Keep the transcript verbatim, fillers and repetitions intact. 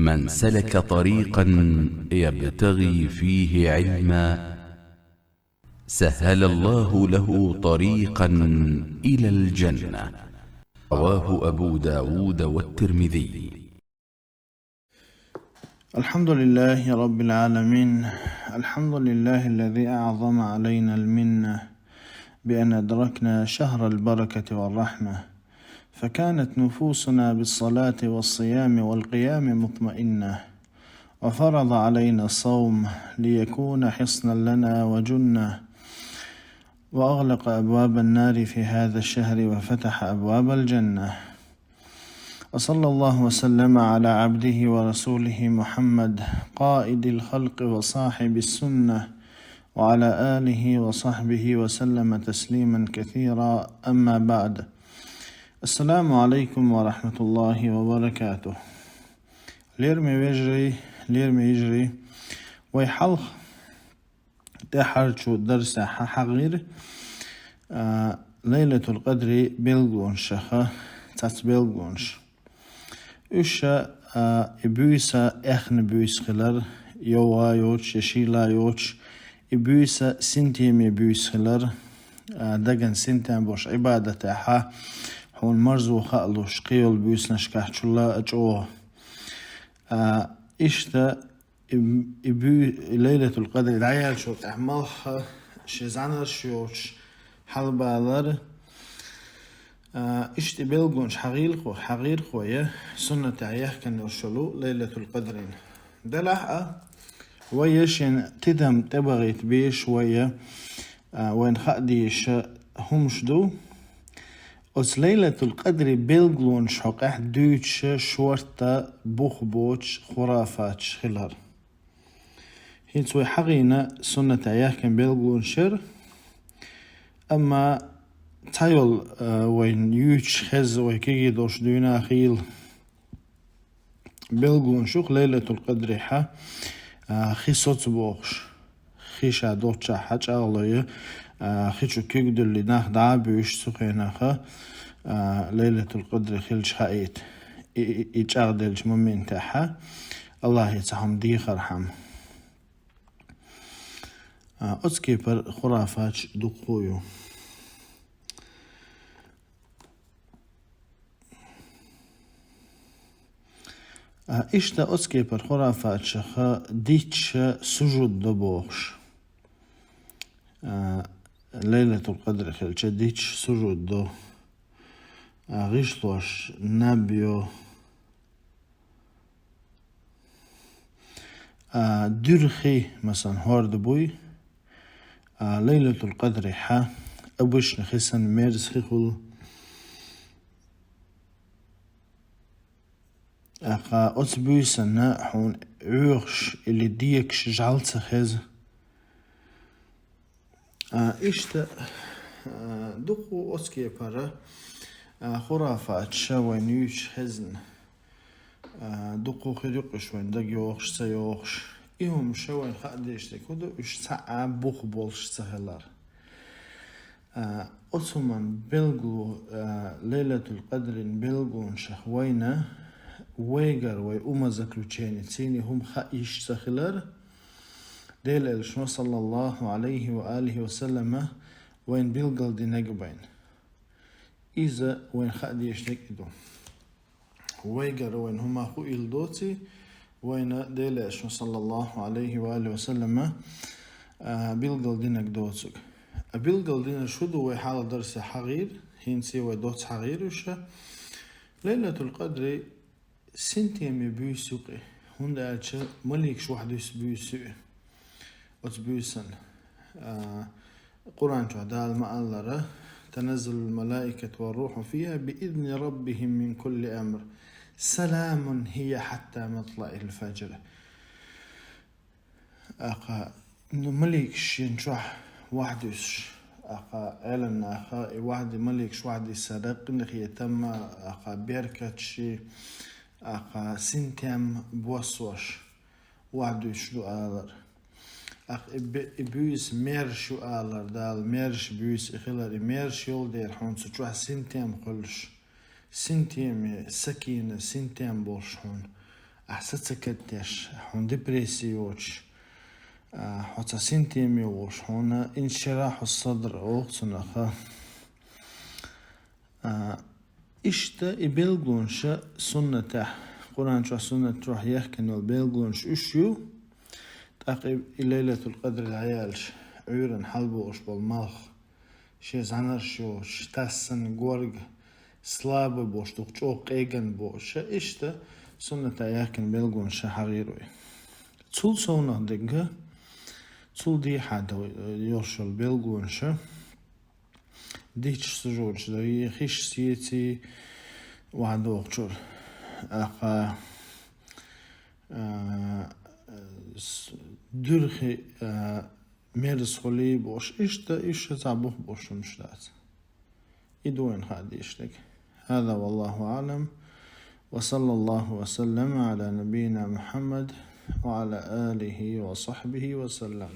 من سلك طريقا يبتغي فيه علما سهل الله له طريقا إلى الجنة. رواه أبو داود والترمذي. الحمد لله رب العالمين. الحمد لله الذي أعظم علينا المنة بأن أدركنا شهر البركة والرحمة، فكانت نفوسنا بالصلاة والصيام والقيام مطمئنة، وفرض علينا الصوم ليكون حصنا لنا وجنة، وأغلق أبواب النار في هذا الشهر وفتح أبواب الجنة. وصلى الله وسلم على عبده ورسوله محمد، قائد الخلق وصاحب السنة، وعلى آله وصحبه وسلم تسليما كثيرا. أما بعد. السلام عليكم ورحمة الله وبركاته. Лераме вежарий, лераме йижарий, вай хьалха тӀехьарчу дарсехь хьахьагӀира, а, Лайлатул Къадри белгалонашах цхьацца белгалонаш. Уьш, а, и буьйса аьхна буьйса хилар, йовха йоцуш я шийла йоцуш, и буьйса синтеме буьйса хилар, а, даган синтем болуш Ӏибадатехь хьуна марзо хаа луш, кхийолу буьйсанашкахь чулла а чӀогӀа. А, иштта и, и буьй-, и Лайлатул Къадри дӀаяьллачул тӀаьхьа малхха шен зӀанарш йоцуш хьалабалар. А, иштта и белгалонаш хьахьийла хьо, хьахьийра хьо я суннатехь яхкина йолуш йолу Лайлатул Къадрин. Делахь а, вай я шен тидам тӀебахийта безаш вай я, а, вайна хаа дезаш хӀумаш ду. Оцу Лайлатул Къадри белгалонаш хьокъехь дуьйцуш шорта бух боцуш хурафаташ хилар. ХӀинца вай хьахийна суннатехь яхкина белгалонаш яра, амма цхьайолу, а, вайна юьйцуш хеза, вай кегий долуш дуьйна а хийла белгалонаш ю-кх Лайлатул Къадрихь, а, хи соцу бохуш, хи ша доццушехь чӀагӀло я, а, хи чу куьг дуьллий нах дӀа а буьйшуш цу хенахь, а, Лайлатул Къадри хилча хаийта. И, и, и чӀагӀделлачу моментехь Аллахье цхьа хӀума дехархьама. А, оцу кепара хурафаташ дуккха а ю. А, иштта оцу кепара хурафаташах дичча сужуд до бохуш. А, Лайлатул Къадри хилча дичча сужуд до. А, гӀишлош наб йо. А, дуьра хи, масалан, хӀорда буй, а, Лайлатул Къадрихь обычно хи санна мерза хи хуьлу. ТӀаккха оцу буьйсанна хьуна оьхуш или декаш жӀаьла ца хеза. А, иштта, а, дуккха оцу кепара, а, хурафаташ вайна юьйцуш хезна. А, дуккха хир ю-кх уьш вайна дага йохуш, ца йохуш. И хӀумаш вайна хаа дезаш дерг хӀун ду, уьш цхьа а бух болуш ца хилар. А, оцу хӀуманна белгало, а, Лайлатул Къадрин белгалонашах вайна, вайгара вай умозаключение, цуьнан хӀума хаа йиш ца хилар, Делан Элчано, саллаллаху Ӏалайхи ва алихи ва саллама, вайна билгалдинарг бен. Иза вайна хаа дезаш дерг и ду. Вайгара вайна хӀума хуийла доций, вайна Делан Элчано, саллаллаху Ӏалайхи ва алихи ва саллама, а, билгалдинарг доцург. А билгалдинарш хӀун ду вай хьалха дарсехь хьахийра, хӀинца вай доцца хьахийра уьш. Лайлатул Къадри синтеме буьйса ю-кх и, хӀунда аьлча маликаш вахьдуьйсу буьйса ю и. Оцу буьйсанна, а, Къуръан чохь Дала ма-аллара: «تنزل الملائكة والروح فيها بإذن ربهم من كل أمر سلام هي حتى مطلع الفجر». ТӀаккха, ну, маликаш шен чохь вахьдуьйсуш. ТӀаккха Ӏеламнаха и вахьди-, маликаш вахьдийсар къинхетам а, тӀаккха беркаташ а, тӀаккха синтем боссош вахьдуьйсуш ду алар. ТӀаккха и бе-, и буьйса мерзаш ю алар Дала, мерзаш буьйса и хилар, и мерзаш йолу дера хьуна цу чохь синтем хуьлуш. Синтеме, сакина, синтем болуш хьуна. Ахьа са ца кхетадеш, хьуна депрессия йоцуш, а, хьо цхьа синтеме волуш, хьуна инширахьу садр олу цунах. А, иштта и билгалонаш суннатехь, Къуръан чохь, суннат чохь яхкина йолу билгалонаш уьш ю, тӀаккха и, и Лайлатул Къадр дӀаяьлча, Ӏуьйранна хьалабохуш болу малх, шен зӀанарш йоцуш, тассана горга, слабый болуш, дукха чӀогӀа къегина болуш, иштта суннатехь яхкина билгалонаш хьахийра вай. Цул совнаха дерг, цул дехьа дан йолуш йолу билгалонаш, дича сужудаш дан, хиш сеций охьадогӀучуьра, тӀаккха, а, с-, дуьрхи, а, мерза хуьлий бохуш, иштта, иштта цхьа бух болуш хӀумнаш дац. И ду вайна хаа дезаш дерг. هذا والله أعلم، وصلى الله وسلم على نبينا محمد وعلى آله وصحبه وسلم.